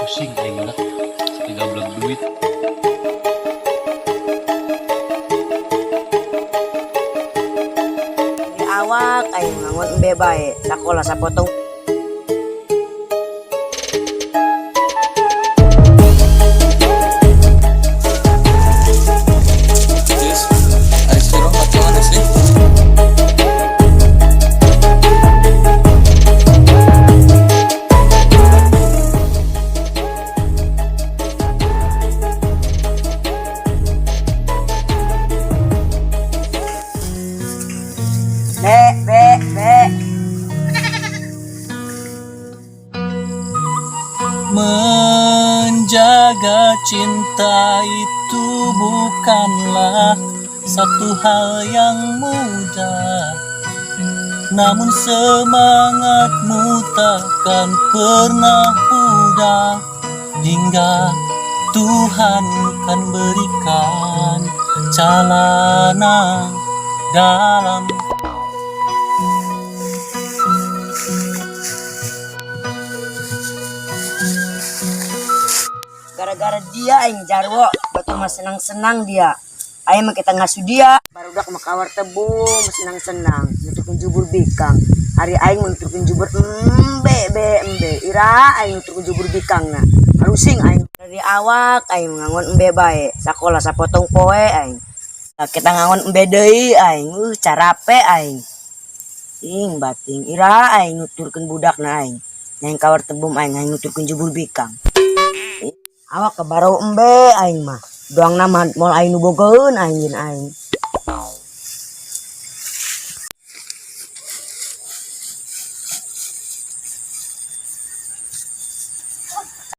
Pusing aing lah. Tiga duit. Di awak aing ngangon embe bae, sakola sapotong. Yes, ari si Rohmat mana sih? B B B. Menjaga cinta itu bukanlah satu hal yang mudah. Namun semangatmu takkan pernah pudar hingga Tuhan kan berikan calana dalam. Gara-gara dia aing jarwo, betul mah senang-senang dia. Aing mah kita ngasuh dia, barudak mah kawar tebung senang-senang, nuturkeun jubur bikang. Hari aing mah nuturkeun jubur embe be embe. Ira aing nuturkeun jubur bikang na. Harusing aing dari awak aing ngangon embe bae, sakola sapotong poe aing. Nah, kita ngangon embe deui aing, carape aing. Ing bating ira aing nuturkeun budakna aing. Aing kawar tebum aing aing nuturkeun jubur bikang. Awak kebarau embe aing mah. Doang nama moal aing nu bogaeun aing jeung aing.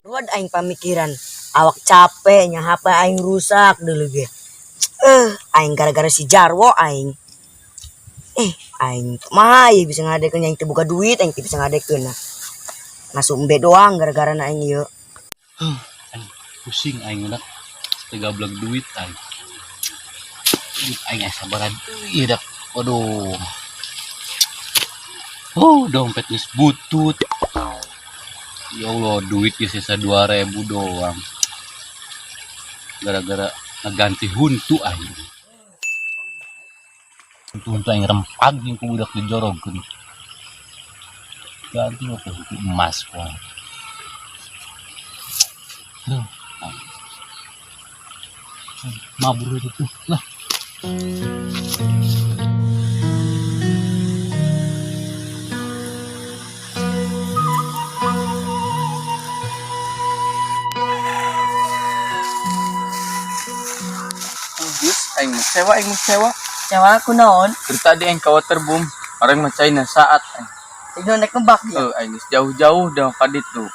Ruad aing pamikiran, awak capek nya HP aing rusak deuleu ge. Aing gara-gara si Jarwo aing. Aing kumaha ieu bisa ngadekeun aing teu boga duit, aing teu bisa ngadekeun nah. Ngasuh embe doang gara-gara na aing ieu. Aing pusing aing udah tiga belas duit aing. Duit aing asa sabaran euy dak. Waduh. Oh, dompet geus butut. Ya Allah, duit geus sisa 2000 doang. Gara-gara ngeganti huntu aing. Huntu-huntu aing rempag jeung ku budak dijorogkeun. Ganti waktu huntu emas wah. Aduh. Mabur itu tuh. Lah. Yes, aing mah sewa, aing mah sewa. Sewa aku naon? Dari tadi aing ka waterboom, orang mah caina saat aing. Tinggal naik ngebak dia. Aing geus jauh-jauh dah ka ditu.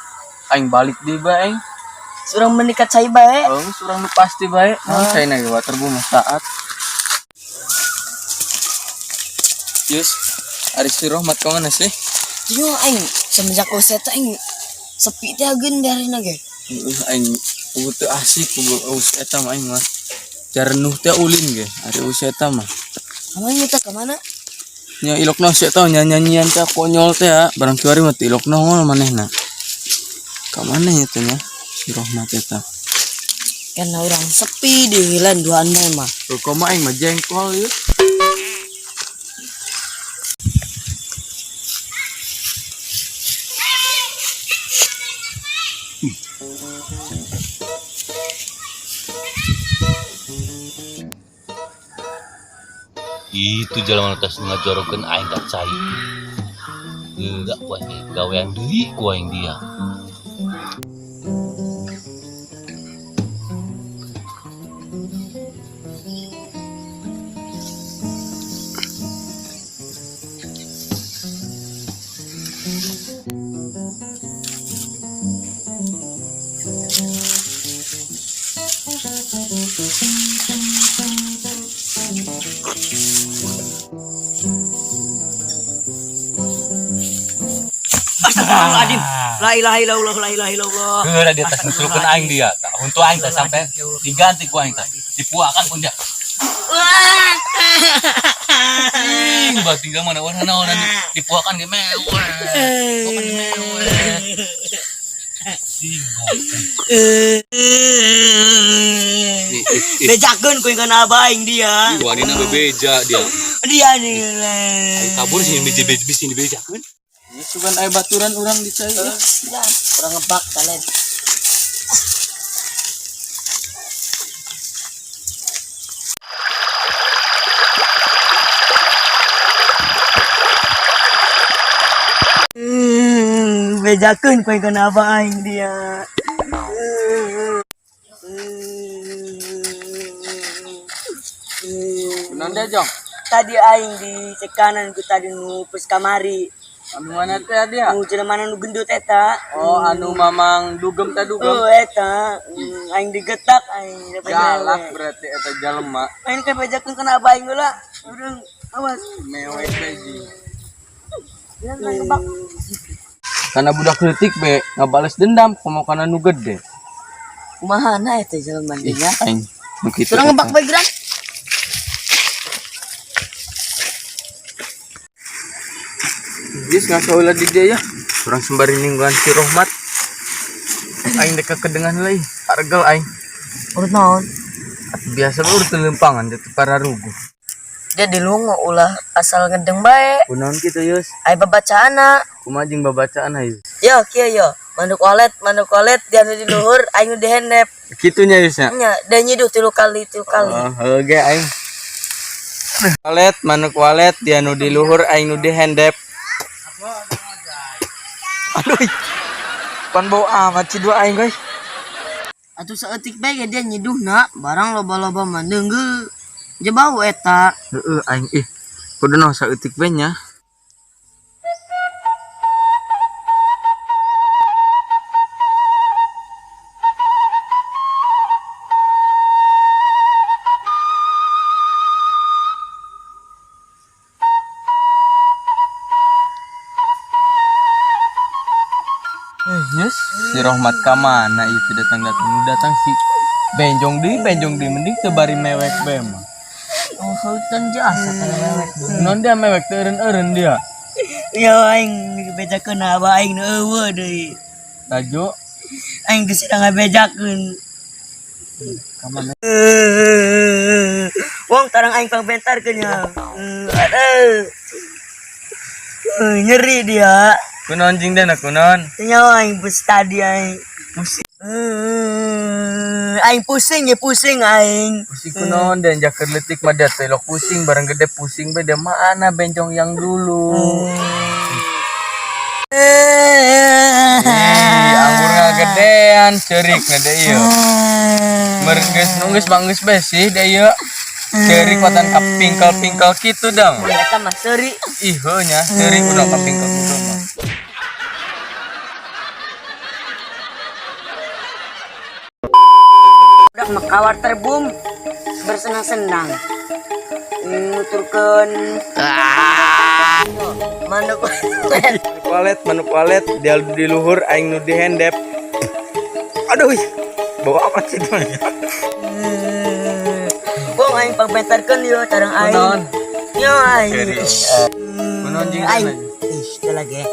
Aing balik deui bae aing. Surang menikat cai bae. Oh, geus urang nu pasti bae. Naon caina ge waterboom mah saat. Yes, ari si Rohmat ka mana sih? Yo aing semenjak usia teh aing sepi teh ageun biarin ge. Heeh, aing kudu teu asik kudu us eta mah aing mah. Jarenuh teh ulin ge, ari us eta mah. Kamana teh kamana? Nya ilokna si eta nyanyian teh konyol teh ya, barang kiwari mah teu ilok nongol manehna. Ka mana nya teh nya? Si Rohmat eta. Karena orang sepi di hilan duaan mah. Tuh koma aing mah jengkol ieu. Itu jalan atas ngajorokeun aing ka cai. Geura ku aing gawean deui ku aing dia. Astagfirullahaladzim. La ilaha illallah, la ilaha illallah. Geura dia tas nusulkeun aing dia. Tah huntu aing tah sampai diganti ku aing tah. Dipuakan ku dia. Ing bating mana warna naon dipuakan di mewek. Puakan di mewek. Sing bating. Bejakeun ku kana abah aing dia. Wanina bebeja dia. Dia nih. Aing kabur sih beje-beje sini dibejakeun. Sugan aya baturan urang di cai. Ya, kurang ngebak kalian. Bejakeun ku kana abah aing dia. Kunaon dia, Jong? Tadi aing di cekanan ku tadi nu pus kamari. Anu mana teh dia? Nu jelema nu gendut eta. Oh, anu mamang dugem teh dugem. Oh, eta. Aing digetak aing. Galak berarti eta jelema. Aing teh bejakeun kana abah aing heula. Urang awas. Mewek teh ji. Jangan ngebak. Kana budak leutik be ngabales dendam komo kana nu gede. Kumaha na eta jelema Ih, nya? aing nu kitu. Urang ngebak bae geura. Geus ngasaula di dia ya. Urang sembari ningguan si Rohmat. Aing dek kedengan heula ih. Argel aing. Urut naon? Atuh biasa we urut lempangan teh para ruguh. Dia dilungu ulah asal ngedeng bae. Kunaon kitu Yus? Aya babacaanna. Kumaha jeung babacaan hayu? Yo kieu yo. Manuk walet dia nu di luhur aing nu di hendep. Kitu nya Yus nya. Nya, dia nyiduh 3 kali, 3 kali. Oh, heuh ge aing. Walet, manuk walet, dia nu di luhur aing nu di hendep. Aduh. Pan bau amat si dua aing guys. Atuh saeutik bae ge dia nyiduhna, barang loba-loba mah neunggeul. Je bau eta. Heeh aing ih. Kudu noh saeutik bae nya. Yes, si Rohmat ka mana ieu teh datang-datang nu datang si Benjong deui mending teu bari mewek bae mah. Oh, hutan jasa kana mewek. Non dia mewek teu eureun-eureun dia. Ya aing dibejakeun abah aing nu eueuh deui. Laju Aing geus sedang ngabejakeun. ka mana? Wong tarang aing pangbentarkeun nya. Aduh. Nyeri dia. Kunaon jeung dana kunaon? Nyawa aing bus tadi aing. Pusing. Aing pusing ya pusing aing. Pusing kunaon dan jaker leutik mah dia teh lok pusing bareng gede pusing bae dia mana benjong yang dulu. Ih, anggur ngagedean ceurik na deui ieu. Meureun geus nu geus banggeus bae sih deui ieu. Ceurik watan ka pingkel-pingkel kitu dong. Eta mah seuri. Ih heuh nya, ceurik udah ka pingkel-pingkel mah. Udah makawar terbum bersenang-senang. Nuturkeun manuk Walet, manuk walet, dia di luhur aing nu di hendep. Aduh, bawa apa sih itu? Wong aing pangbentarkeun yo tarang aing. Kunaon? Yo aing. Kunaon jeung Aing. dana? Ih, teu lagi.